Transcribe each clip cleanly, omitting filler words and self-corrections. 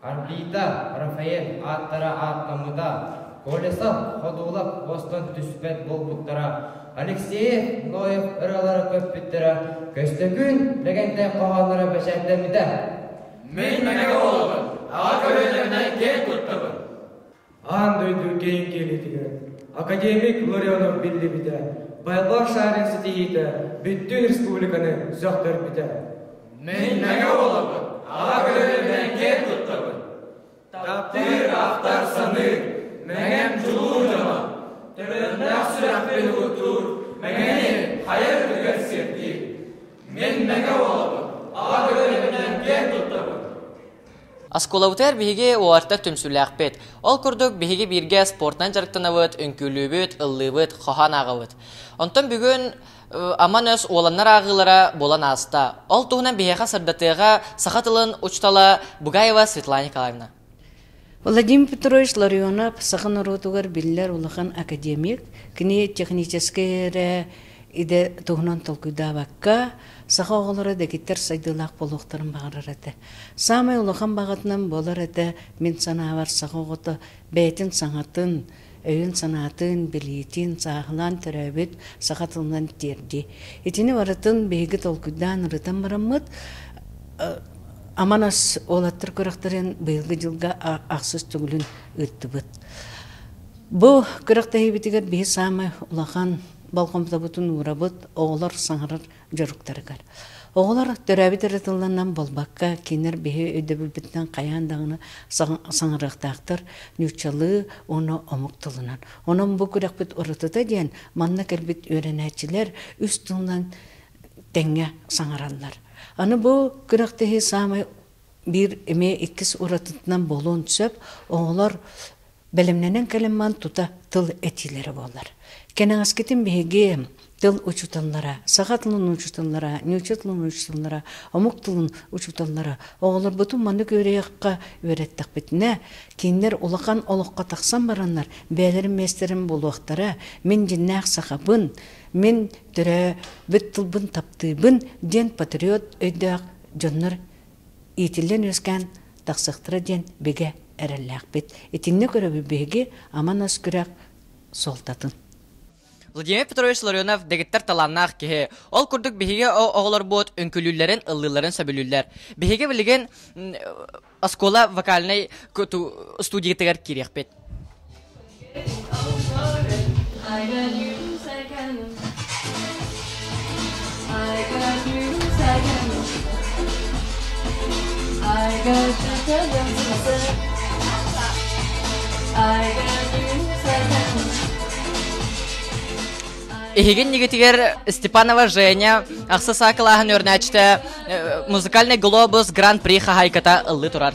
Арбита, Рафаэль ааттара ааттаммыта, Колесов, Ходулов уостан түспэт буолбуттара, Алексеев, Ноев ырыалара көппүттэрэ, Көстөкүүн Лэгэнтэй хоһоонноро бэчээттэммитэ. Мин мэҥэ уолабын, аҕа көлүөнэбинэн киэн туттабын. Аан дойду киэҥ киэлитигэр академик Ларионов биллибитэ, Байбал Шарин ситиһиитэ бүттүүн республиканы сөхтөрбүтэ. Мин мэҥэ уолабын, аҕа көлүөнэбинэн киэн туттабын. Таптыыр, ахтар, саныыр, мэҥэм чулуу дьоно. Төлөннөөх сүрэхпин угуттуур, мэҥэни хайа үрдүгэр сирдиир. Мин мэҥэ уолабын, аҕа көлүөнэбинэн киэн туттабын. Оскуолабытыгар биһиги уолаттар түмсүүлээхпит. Ол курдук биһиги бииргэ спортунан дьарыктанабыт, үҥкүүлүүбүт, ыллыыбыт, хоһоон ааҕабыт. Онтон бүгүн Аман өс уоланнар ааҕыылара буолан ааста. Ол туһунан биһиэхэ сырдатыаҕа саха тылын учуутала Бугаева Светлана Николаевна. Владимир Петрович Ларионов саха норуотугар биллэр улахан академик. Кини техническэй эрэ идэ туһунан толкуйдаабакка, саха оҕолоро дэгиттэр сайдыылаах буолуохтарын баҕарар этэ. Саамай улахан баҕатынан буолар этэ, мин санаабар, саха оҕото бэйэтин саҥатын, өйүн-санаатын, билиитин сааһылаан төрөөбүт саха тылынан тиэрдии. Итини барытын биһиги толкуйдаан ырытан бараммыт, Аман ас уолаттар күрэхтэрин быйылгы дьылга ахсыс төгүлүн ыыттыбыт. Бу күрэхтэһиибитигэр биһи саамай улахан болҕомтобутун уурабыт оҕолор саҥарар дьоруктарыгар. Оҕолор төрөөбүт эрэ тылларынан буолбакка, кинилэр биһи өйдөбүлбүтүнэн хайаан даҕаны саҥарыахтаахтар нууччалыы уонна омук тылынан. Онон бу күрэхпит уратыта диэн манна кэлбит үөрэнээччилэр үс тылынан тэҥҥэ саҥараллар. Аны бу күрэхтэһии саамай биир эмиэ иккис уратытынан буолуон сөп. Оҕолор бэлэмнэнэн кэлэн тута тыл этиилэрэ буолар. Кэнэҕэскитин биһиги тыл учууталлара, саха тылын учууталлара, нуучча тылын учууталлара, омук тылын учууталлара оҕолорбутун маннык үөрүйэххэ үөрэттэхпитинэ, кинилэр улахан олоххо тахсан бараннар бэйэлэрин миэстэрин булуохтара, мин дьиннээх сахабын, мин төрөөбүт тылбын таптыыбын диэн патриот өйдөөх дьоннор иитиллэн үөскээн тахсыахтара диэн бигэ эрэллээхпит. Итиннэ көрөбүт биһиги Аман ас күрэх суолтатын. Владимир Петрович Ларионов дэгиттэр талааннаах киһи. Ол курдук биһиги оҕолорбут үҥкүүлүүллэрин, ыллыылларын сөбүлүүллэр. Биһиги билигин оскуола вокальнай студиятыгар киириэхпит. Эһигин нигитигэр Степанова Женя ахса саа кылааһын үөрэнээччитэ музыкальный глобус гран-при хаһаайката ыллыы турар.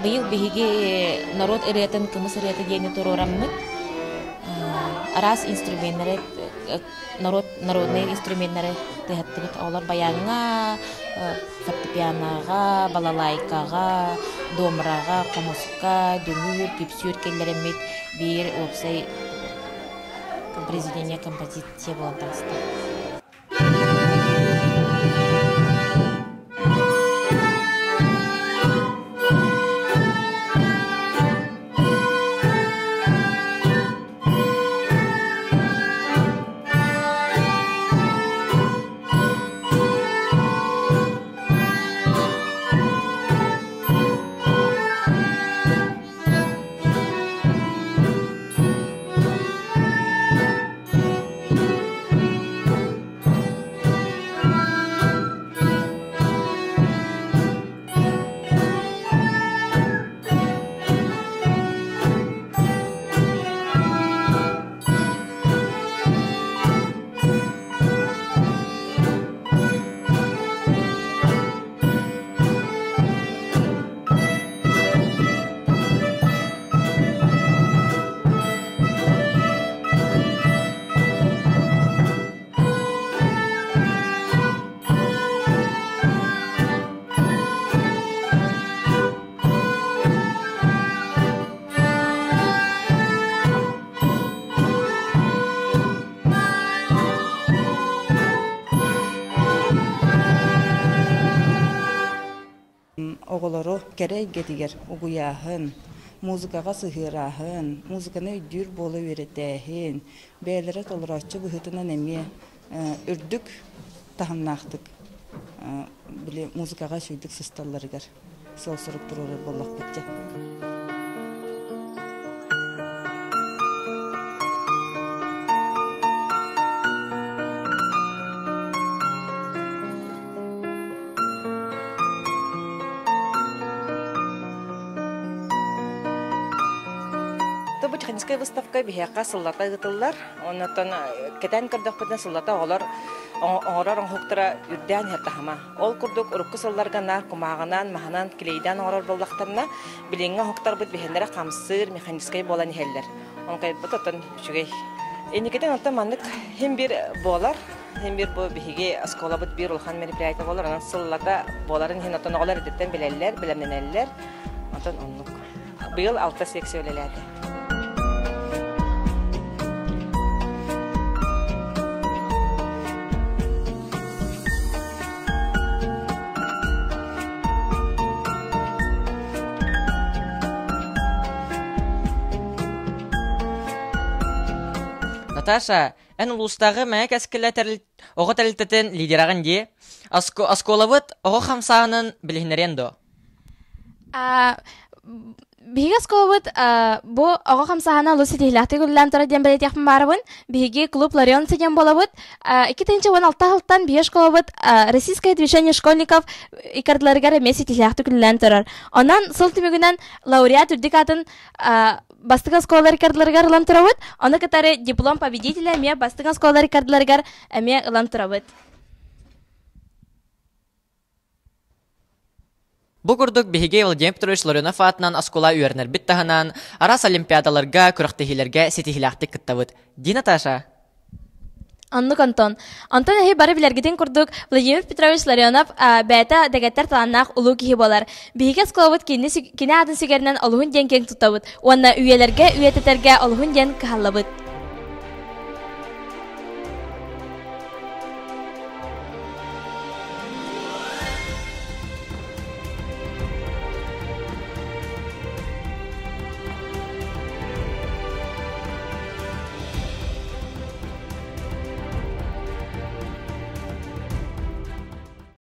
Быйыл биһиги норуот ырыатын кымыс ырыата диэни туруораммыт араас инструменнары норуот народнай инструменнары тыһаттыбыт. Олор баяҥҥа, фортепианоҕа, балалайкаҕа, домраҕа, хомуска, дүҥүр, күпсүүр киллэрэммит биир уопсай произведение композиция буолан таҕыста. Оҕолору кэрэ эйгэтигэр угуйааһын, музыкаҕа сыһыарааһын, музыканы өйдүүр буола үөрэтээһин, бэйэлэрэ толорооччу быһыытынан эмиэ үрдүк таһымнаахтык били музыкаҕа үчүгэйдик сысталларыгар сыал-сорук туруорар буоллахпыт дьэ. Бу техническай выставка биһиэхэ сыллата ыытыллар. Оннуттан кэтэн көрдөхпүтүнэ сыллата оҕолор оҥорор оҥоһуктара үрдээн иһэр таһыма. Ол курдук урукку сылларга наар кумааҕынан, маһынан, клейдээн оҥорор буоллахтарына, билиҥҥи оҥоһуктарбыт биһиэннэрэ хамсыыр, механическай буолан иһэллэр. Онкайбыт оттон үчүгэй. Инникитин оттон маннык хим бир буолар. Хим бир бу биһиги оскуолабыт биир улахан мероприятие буолар. Онон сыллата буоларын иһин оттон оҕолор эрдэттэн билэллэр, бэлэмнэнэллэр. Онтон оннук. Быйыл алта секция үлэлээтэ. Наташа, эн улуустааҕы Мэҥэ кэскилэ оҕо тэрилтэтин лидераҕын дии. Оскуолабыт оҕо хамсааһынын билиһиннэриэн дуо? Биһиги оскуолабыт бу оҕо хамсааһына олус ситиһиилээхтик үлэлээн турар диэн бэлиэтиэхпин баарабын. Биһиги клуб Ларионцы диэн буолабыт. 2016 сылтан биһиги оскуолабыт Российское движение школьников иккардыларыгар эмиэ ситиһиилээхтик үлэлээн турар. Онон сыл түмүгүнэн лауреат үрдүк аатын бастыҥ оскуолалар иккардыларыгар ылан турабыт. Ону кытары диплом победителя эмиэ бастыҥ оскуолалар иккардыларыгар эмиэ ылан турабыт. Бу курдук биһиги Владимир Петрович Ларионов аатынан оскуола үөрэнэрбит таһынан, араас олимпиадаларга, күрэхтэһиилэргэ ситиһиилээхтик кыттабыт. Дии Наташа? Оннук Антон. Онтон эһи бары билэргитин курдук Владимир Петрович Ларионов бэйэтэ дэгэттэр талааннаах улуу киһи буолар. Биһиги оскуолабыт кини, кини аатын сүгэринэн олуһун диэн киэҥ туттабыт уонна үйэлэргэ үйэтитэргэ олуһун диэн кыһаллабыт.